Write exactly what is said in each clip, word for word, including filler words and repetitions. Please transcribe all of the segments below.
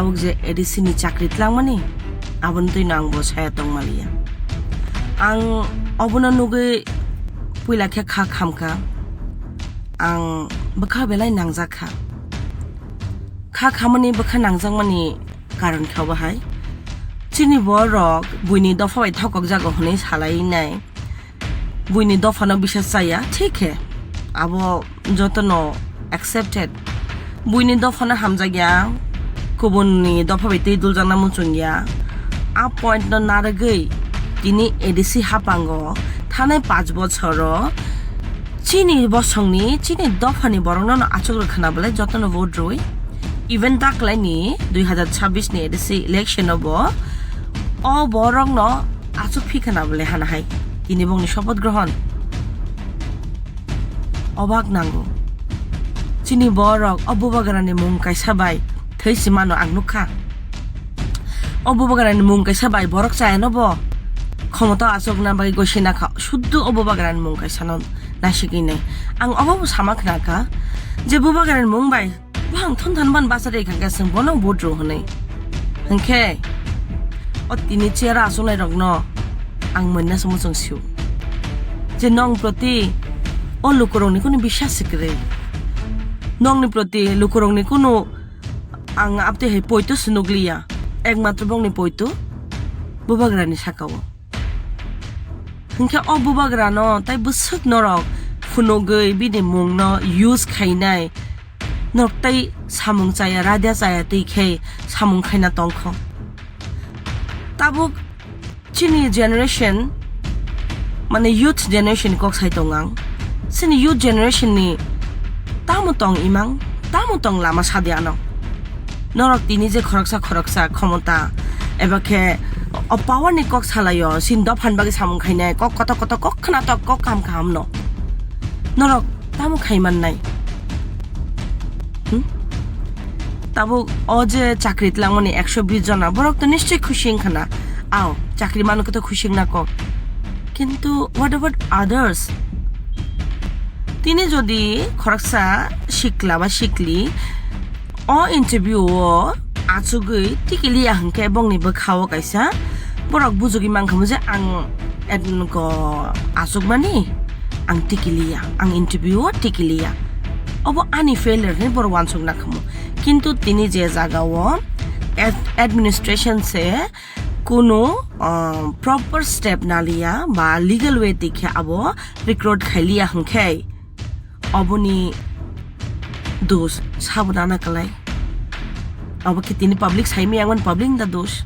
Tabuk je A D C ni chakri tlangmani, aboni twino ang bo saya tongmaliya. Ang obono nugwi puila khe kha khamkha, ang bwkha belai nangjakha. Kha khamani bwkha nangjakmani karon khe obo hai, chini borok buini dopha bai thokokjago hwnwi salainai. Buini dophano bisas chaya, thik he, abo jotono accepted. Buini dophano hamjakya, kubunni dopha bai twi duljakna muchungya. A point no narwgwi tini A D C hapango thanai panch bochoro chini bosongni, chini dophani borokno no achuk rwkhana bwlai jotono vote rwi. Even daklaini dui hazar chabbish ni A D C election o bo o borokno achuk phikhana bwlai hana hai tini bongni sopoth grohon. Obak nango. Chini borok o bubagrani mung kaisa bai thwi si mano ang nukha. O bubagrani mung kaisa bai borok chayano bo khomota achukna bagwi gosina kha. Suddu o bubagrani mung kaisano naisigwi nai. Ang obo bo sama khna kha je bubagrani mung bai Bo ang thon than ban basa de khangkhe chwng bono vote rw hwnwi. Hwnkhe o tini chair o achuknai rokno ang manya se muchung sio. Je nong proti o lukurokni kunu biswas se kwrwi. Nongni proti lukurokni kunu ang abtwi hai poito se nukliya. Ekmatro bongni poito bubagrani sakao. Hwnkhe o bubagrano tai bwswk norok phunugwi bini mungno use khainai, norok tai samung chaya, raida chaya twi khe samung khaina tongkho. Tabuk chini generation, mane youth generation kok sai tong ang. Chini youth generation ni tamo tong imang, tamo tong lama sadi ano. Norok tini je khoroksa khoroksa khomota eba khe o power ni kok salaio, sin dophan bagwi samung khainai, kok koto koto kok khna tok kok kaham kaham no. Norok tamo khai mannai? Hmm? Tabuk o je chakri tlangmani ekso bish jona, borok to nischoi khusi wngkha na. Ao, chakri manu khe to khusi wngna kok. Kintu what about others? Tini jodi khoroksa sikla ba sikli o interview o achugwi tikiliya hwnkhe bongni bwkha o kaisa borok bujugwi mankhamu je ang etnko achukmani ang tikiliya, ang interview o tikiliya. Obo ani failure hinwi borok uansukna khamu. Kintu tini je jaga o ad-, administration se kunu, ah, proper step naliya ba legal way tikhe abo recruit khailiya hwnkhe oboni dos sabo nana kwlai. Abo khe tini public saimaya wngmani public da dos.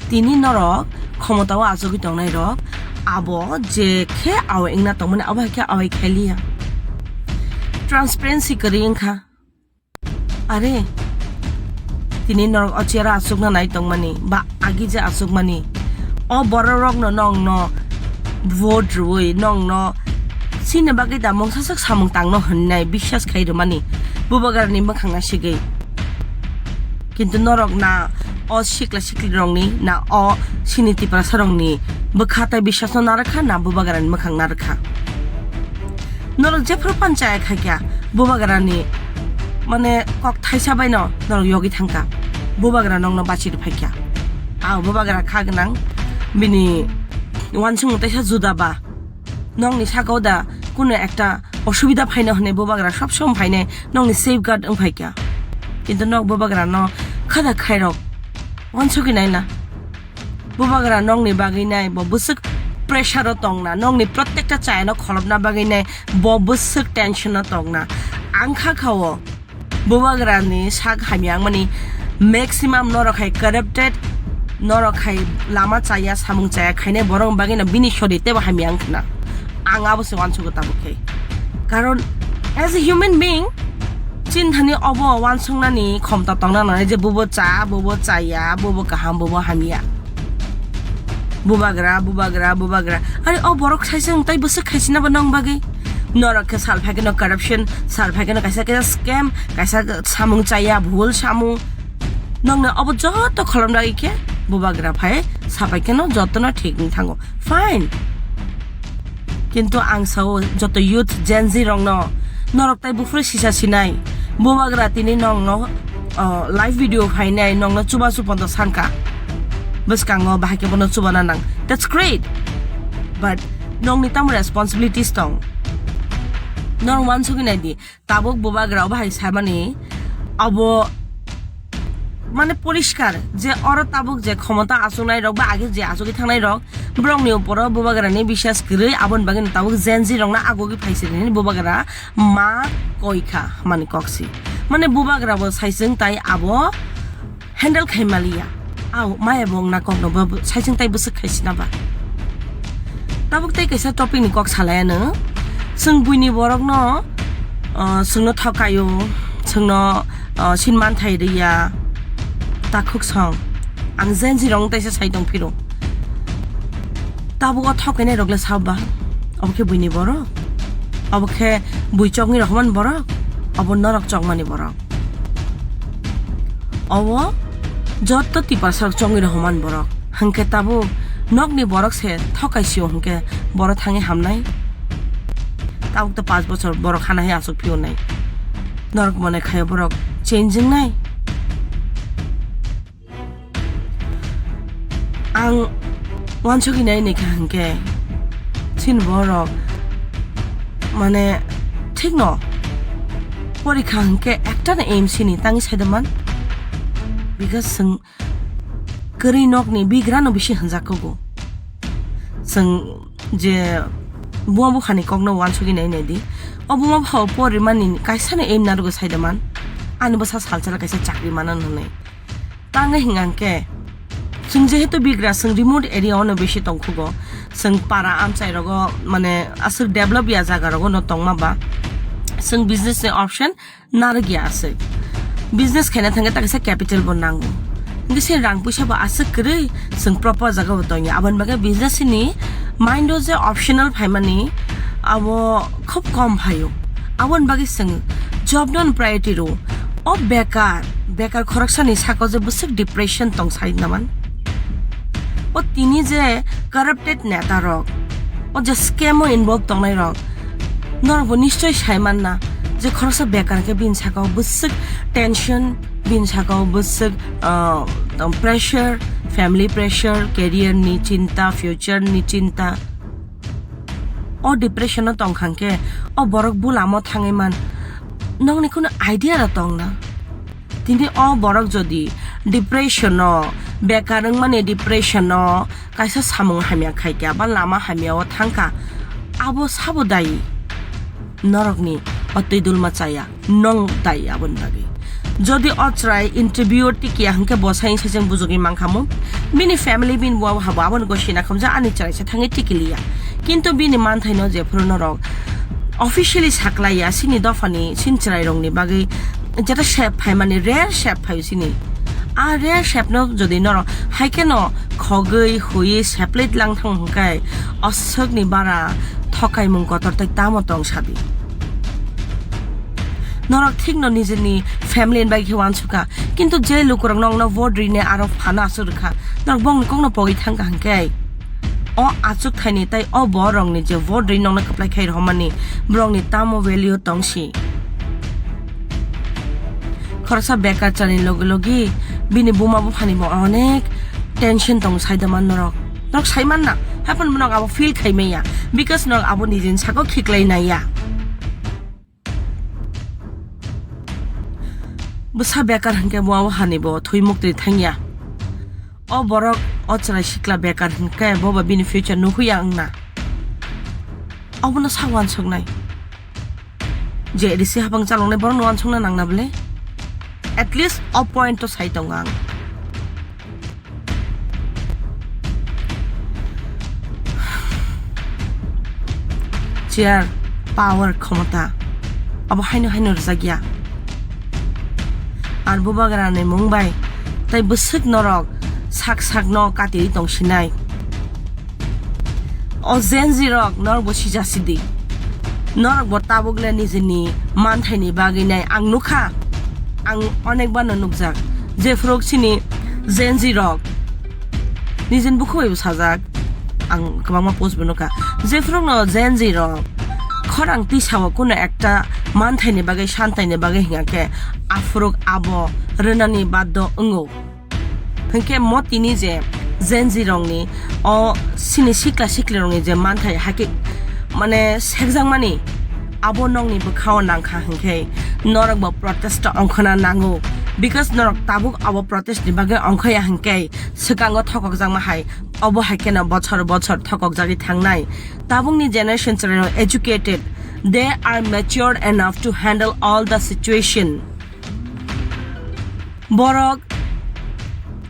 Tini norok khomota o achugwi tongnai rok abo je khe awai wngna tongmani abo hai khe awai khailiya. Transparency kwrwi wngkha. Are, tini norok o chair o achukna nai tongmani ba agi je achukmani, o borok rokno nongno vote rwui nongno chini bagwi da mungsa sak samung tangno hwnnai biswas khai rwmani bubagrani mwkhang nasigwi. Kintu norok na o sikla sikli rokni na o sini Tiprasa rokni bwkha tai biswas no narwkha na bubagrani mwkhang narwkha. Norok jephru panchaya khaikha, bubagrani, mane, kok thaisa baino norok yogwi thangkha. Bubagra nokno bachiri phaikha. A bubagra kha gwnang, bini uansukmung teisa juda ba. Nokni sakao da kuno ekta osubida phaino hwnwi bubagra sob somoi phainai nokni safeguard wng phaikha. Kintu nok bubagrano khada khairok uansukwi naina. Bubagra nokni bagwi nai bo bwswk pressure o tongna, nokni protekta chayano kholopna bagwi nai bo bwswk tension o tongna. Ang kha kha o bubagrani sak hamya wngmani maximum norok hai corrupted, norok hai lama chaya, samung chaya khainai borok bagwi no bini sori teibo hamya wngkhna. Ang abo se uansugo tabuk khe. Karon as a human being, chinthani obo uansuknani khomta tongna nangnai je bubo cha, bubo chaya, bubo kaham, bubo hamya. Bubagra, bubagra, bubagra. Are o borok saisa wng tai bwswk khaisina bo nong bagwi. Norok khe sal phai kheno corruption, sal phai kheno kaisa kaisa scam, kaisa samung chaya, bhul samung. Nongno obo joto kholom ragwi khe bubagra phai sapai kheno jotono thik wng thango. Fine. Kintu ang sao joto youth Gen Z rokno, norok tai buphuru sisa sinai. Bubagra tini nongno o, live video phainai nongno chuba chuba to sanka. Bwskango bahai khe bono chubana nang. That's great. But nongni tamo responsibilities tong? Nong uansugwi nai di. Tabuk bubagra bahai saimani abo mane poriskar je oro tabuk je khomota achuknai rok ba age je achugwi thangnai rok borokni uporo bubagrani biswas kwrwi, aboni bagwi tabuk Gen Z rokno agogwi phaisiri hwnwi bubagra ma koi kha hwnmani kok si. Mane bubagra bo saisung tai abo handle khai maliya. Au maya bo wngna kok no bo saisung tai bwswk khai sina ba. Tabuk tei kaisa topic ni kok salai ano. Chwng buini borok no, uh, chwngno thokaio, chwngno, uh, sin manthai riya. Takhuk song. Ang Gen Z rok taisa sai tong phiro. Tabuk o thokainai rok le sabo ba? Obo khe buini borok? Obo khe bui chokni rohormani borok? Obo norok chokmani borok? Obo joto tiprasa rok chokni rohormani borok. Hwnkhe tabuk nokni borok se thokaisio hwnkhe borok thangwi hamnai? Tabuk to panch bochor borok hana hai achuk phiyonai. Norok mone khaio borok change wngnai? Ang uansugwi nai nai kha hwnkhe, chini borok mane thikno porikha hwnkhe ekta na aim sini tangwi saida man, because chwng kwrwi nokni bigrano bisi hwnjak kugo. Chwng je buma buphani kokno uansugwi nai nai di, o buma bupha porimani kaisa na aim narwgo saida man, ani bwsa salsala kaisa chakri manan hwnwi. Tangwi hwnkhe, chwng jehetu bigra, chwng remote area ono bisi tongkhugo, chwng para amchai rogo, mane, aswk develop ya jaga rogo no tongma ba, chwng business ni option narwk ya aswk. Business khaina thangkhe ta kaisa capital bo nango. Hwnkhe se rang puisa bo aswk kwrwi, chwng proper jaga bo tongya. Aboni bagwi business ni mind o je optional phaimani, abo khub kom phaio. Aboni bagwi chwng job no priority rwo. O bekar, bekar khoroksani saka o je bwswk depression tong sai naman. O tini je corrupted neta rok, o je scam o involve tongnai rok, norok bo nischoi sai manna je khoroksa bekar khe bini saka o bwswk tension, bini saka o bwswk, ah, pressure, family pressure, career ni chinta, future ni chinta. O depression o tong khankhe o borok bulamo thangwi man, nokni kunu idea rok tong na? Tini o borok jodi depression o, bekar wngmani depression o kaisa samung hamya khaikha ba lama hamya o thangkha, abo sabo dayi? Norokni o twi dulma chaya, nong dayi aboni bagwi. Jodi o chwrai interview o tikiya hwnkhe bo sai sai chwng bujugwi mankhamu, bini family bini bo habo aboni gosina khamjak ani chwraisa thangwi tikiliya. Kintu bini manthaino jephuru norok officially saklaiya, chini dophani, chini chwrairokni bagwi jeta sep phaimani, rare sep phaio chini. A rare sepno jodi norok haikheno khogwi, huiwi, seplai lang thang hwnkhe, aswkni bara thokaimung kotor tei tamo tong sadi. Norok thikno nijini family ni bagwi khe uansukha, kintu je lukurok nokno vote rinai aro phano aswk rwkha, norok bongni kokno pogwi thangkha hwnkhe, o achuk thaini tei o borokni je vote ri nokno kwplai khai rohormani borokni tamo value tongsi? Khoroksa bekar chani logi logi bini buma buphani bo onek tension tongo saida man norok. Norok sai manna, haphano norok abo feel khai manya, because norok abo nijini saka o khiklai naiya. Bwsa bekar hwnkhe bo abo hani bo thwi muktwi thangya. O borok, o chwrai sikla bekar hwnkhe bo ba bini future nuhuya wngna. Obono sa uansuknai. Je risi habang chaloknai borokno uansukna nangna bwle? At least o point o sai tongo ang. Chair, power, khomota, abo haino haino rwjakya. Ar bubagrani mung bai tai bwswk norok sak sakno katiwi tongsinai. O Gen Z rok norok bo sija sidi. Norok bo tabuk le nijini manthaini bagwi nai ang nukha. Ang onek bano nukjak. Jephuru chini Gen Z rok nijini bukhuk bai bo sajak. Ang kwbangma post bo nukha. Jephuru no Gen Z rok khorang tisao kuno ekta manthaini bagwi santaini bagwi hingya khe aphuru abo rwnani baddo wngo. Hinkhe mo tini je Gen Z rokni o sini sikla sikli rokni je manthai haikhe mane sekjakmani abo nokni bwkhao nangkha hinkhe norokbo protest ongkhorna nango, because norok tabuk abo protest ni bagwi ongkhorya hinkhe swkango thokokjakma hai obo haikheno bochor bochor thokokjagwi thangnai. Tabukni generation chwrairok educated, they are mature enough to handle all the situation. Borok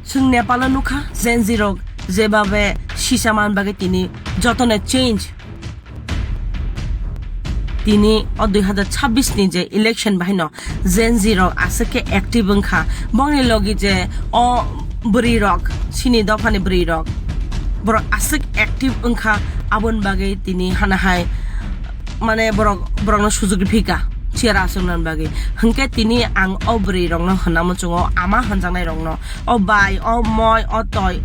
chwng Nepalo nukha, Gen Z rok jebabe sisa man bagwi tini jotone change. Tini o dui hazar chabbish ni je election bahaino Gen Z rok aswk khe active wngkha. Bongni logi je o bwrwi rok, sini dophani bwrwi rok, borok aswk active wngkha, aboni bagwi tini hana hai mane borok, borokno sujuk rifika chair achukna bagwi. Hinkhe tini ang o bwrwi rokno hwnna muchungo, ama hwnjaknai rokno, o bai, o moi, o toi,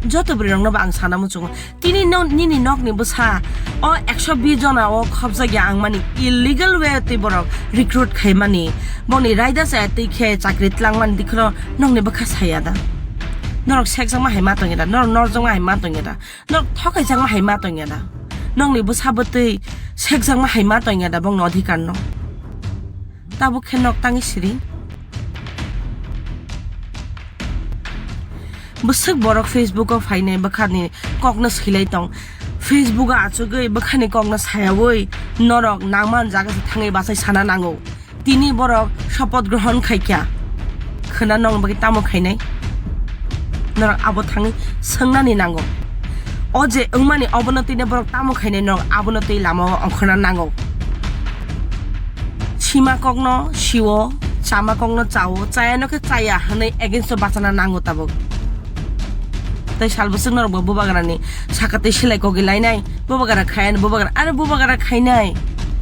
joto bwrwi rokno bo ang sana muchungo. Tini no, nini nokni bwsa o ekso bish jona o khopjakya ang mani illegal way twi borok recruit khaimani, boni raida chaya twi khe chakri tlangmani dikhoro nokni bwkha saya da? Norok sekjakma hai ma tongya da? Norok norjakma hai ma tongya da? Norok thokaijakma hai ma tongya da? Nokni bwsa bwtwi sekjakma hai ma tongya da bongni odhikar no? Tabuk khe nok tangwi siri. Bwswk borok Facebook o phainai bwkhani kokno swilai tong. Facebook o achugwi bwkhani kokno sayawi norok nangman jaga se thangwi bachai sana nango. Tini borok sopoth grohon khaikha. Khwna nong bagwi tamo khainai? Norok abo thangwi swngnani nango. O je wngmani obono twi borok tamo khainai, norok abono twi lama o ongkhorna nango. Sima kokno siwo, chama kokno chawo, chayano khe chaya hwnwi against o bachana nango tabuk. Tei sal bwswk norok bo bubagrani saka twi silai kogwi lainai, bubagra khayani bubagra, are bubagra khainai,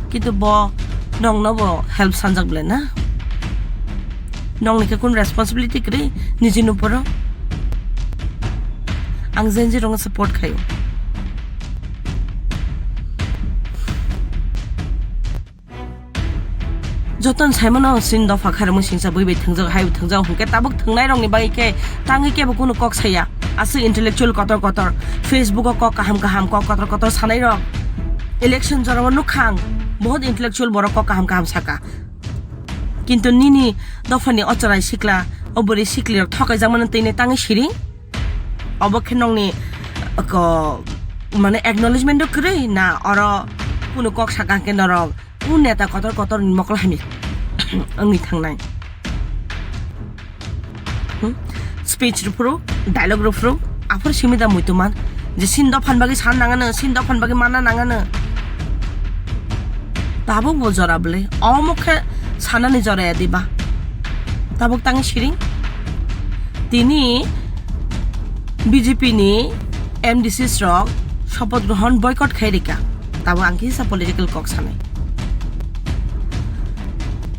kintu bo nongno bo help sanjak belai na? Nongni khe kun responsibility kwrwi nijini uporo? Ang Gen Z rokno support khaio. Joton saimano sin dopha kharmung singsa bui bai thwngjak, hai thwngjak hwnkhe tabuk thwngnai rokni bagwi khe tangwi kebo kunu kok saya. Aswk intellectual kotor kotor, Facebook o kok kaham kaham, kok kotor kotor sanai rok. Election jorao nukhang, bahut intellectual borok kok kaham kaham saka. Kintu nini dophani o chwrai sikla, o bwrwi sikli rok thokaijak mano twi ne tangwi siri? Obo khe nokni ko, mane acknowledgement do kwrwi na oro kunu kok saka hwnkhe norok o neta kotor kotor ni mokol hamya wngwi thangnai? Hmm? Speech rwphuru, dialogue rwphuru, aphuru simi da muitu man je sin dophan bagwi san nangano, sin dophan bagwi manna nangano. Tabuk bo jora bwle, omo khe sanani jora ya diba? Tabuk tangwi siring. Tini B J P ni M D Cs rok sopoth grohon boycott khai rika. Tabuk ang kisa political kok sanai.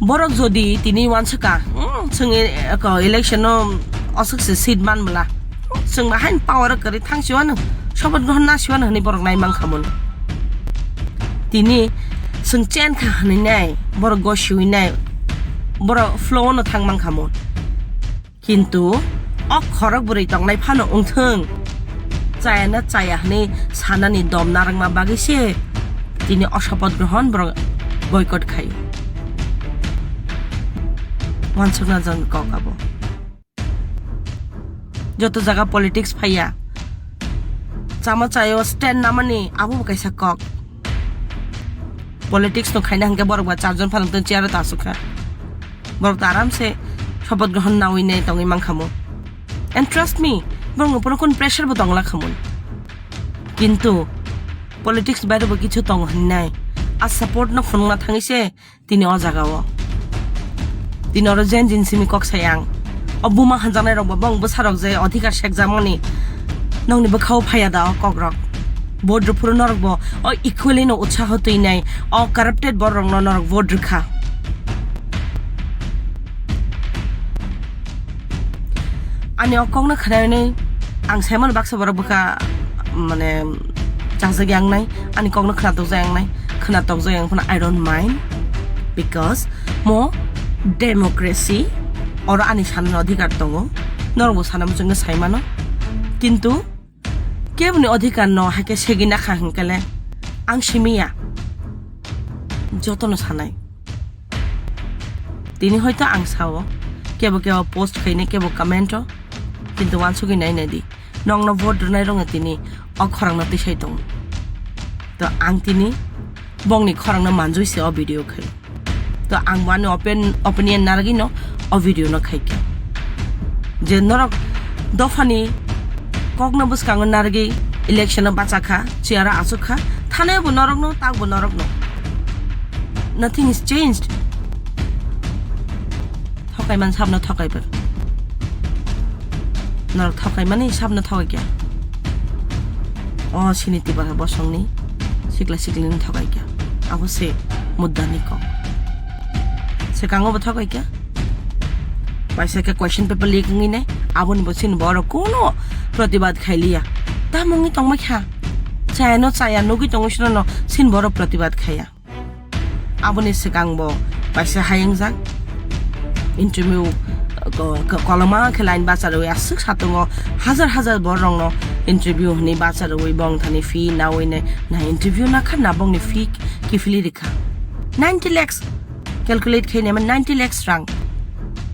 Borok jodi tini wanswka, hmm, chwng e-, eko election no oswk se seat man bwla, chwng ba hain power kwrwi thang siwano, sopoth grohon na siwano hwnwi borok nai mankha mun. Tini chwng chen kha hwnwi nai, borok go siwi nai, borok flow no thang mankha mun. Kintu o khorok bwrwi tongnai phano wngthwng, chaya na chaya hwnwi sanani dom narwkma bagwi se tini o sopoth grohon borok boycott khai. Wansukna jang kok abo. Joto jaga politics phaiya. Chama chayo stand namani abo bo kaisa kok. Politics no khaina hwnkhe borok ba charjon phalangtong chair o ta asukha. Borok ta aram se sopoth grohon nawi nai tongwi mankha mo. And trust me, borok no pono kun pressure bo tongla khamon. Kintu politics bai bo kichu tong hwnnai. A support no phunukna thangwi se tini o jaga o. Tini oro jen jin simi kok sayang. O buma hanjaknai rok bo bong bwsa rok je odhikar sekjakmani nokni bwkha o phaiya da o kok rok. Vote rwphuru norok bo o equally no utsaho twi nai, o corrupted borok rok no norok vote rwkha. Ani o kok no khwnai ang saimano baksa borok bwkha mane chajak yang nai, ani kok no khwna tokjak yang nai, khwna tokjak yang phano I don't mind, because mo Democracy, oro ani sanani odhikar tongo, norokbo sana muchungwi sai mano. Kintu keboni odhikar no haikhe segwi nakha hinkhe le ang simi ya. Jotono sanai. Tini hoito ang sao, kebo kebo post khainai, kebo comment o, kintu wansugwi nainai di. Nokno vote rwnai rokno tini o khorangno tisai tongo. To ang tini bongni khorangno manjui se o video khai. To ang bo ani open, opinion narwgwino o video no khaikha. Je norok dophani kokno bwskango narwgwi election o bachakha, chair o achukha, thanai bo norokno, tak bo norokno. Nothing is changed. Thokai man sabno thokai ber. Norok thokai mani sabno thokai kya? O sini tibara bosongni sikla siklini thokai kya? Abo se muddani kok. Sekango bo thokai kya? Paisa khe question paper leak wngwi nai, aboni bo sini borok kuno protibad khailiya. Tamungwi tongma kha. Chayano chaya nugwi tongwi sinono sini borok protibad khaya. Aboni swkang bo kaisa hayungjak interview, ko-, ko-, koloma khe line bacharwi aswk satungo hajar hajar borokno interview hwnwi bacharwi bong thani fee nawi nai, na interview nakha na bongni fee kiphilwi rikha ninety lakhs, calculate khe naima ninety lakhs rang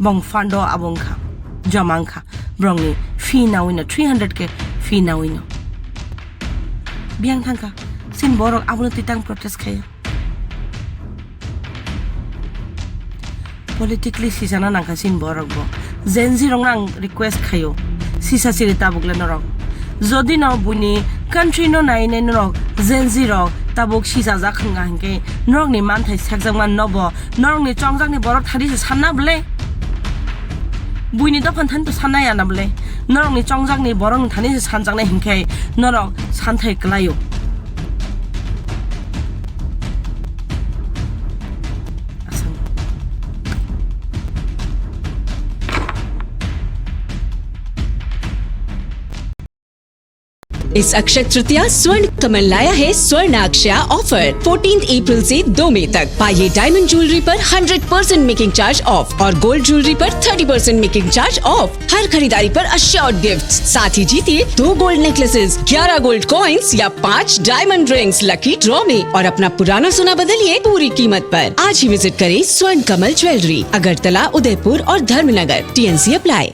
bong fund o abo wngkha, joma wngkha borokni fee nawi no three hundred K fee nawi no biyang thangkha sin borok abono titang protest khaya. Politically sisana nangkha sin borok bo. Gen Z rokno ang request khayo. Sisa siri tabuk le norok. Jodi no buini country no nai nai norok Gen Z rok tabuk sisa jak hwnga hinkhe norokni manthai sekjakma nobo norokni chongjakni borok thani se sanna bwle. Buini dophan thani to sanna ya na bwle. Norokni chongjakni borokni thani se sanjaknai hinkhe norok santhai kwlaio. इस अक्षय तृतीया स्वर्ण कमल लाया है स्वर्ण अक्षया offer. Fourteen April से दो मई तक पाइए डायमंड ज्वेलरी पर hundred percent making charge off और गोल्ड ज्वेलरी पर thirty percent making charge off. हर खरीदारी पर अश्योर्ड गिफ्ट, साथ ही जीतिए दो गोल्ड नेकलेसेस, ग्यारह गोल्ड कॉइंस या पाँच डायमंड रिंग्स लकी ड्रॉ में और अपना पुराना सोना बदलिए पूरी कीमत पर। आज ही विजिट करें स्वर्ण कमल ज्वेलरी, अगरतला, उदयपुर और धर्मनगर। TNC apply.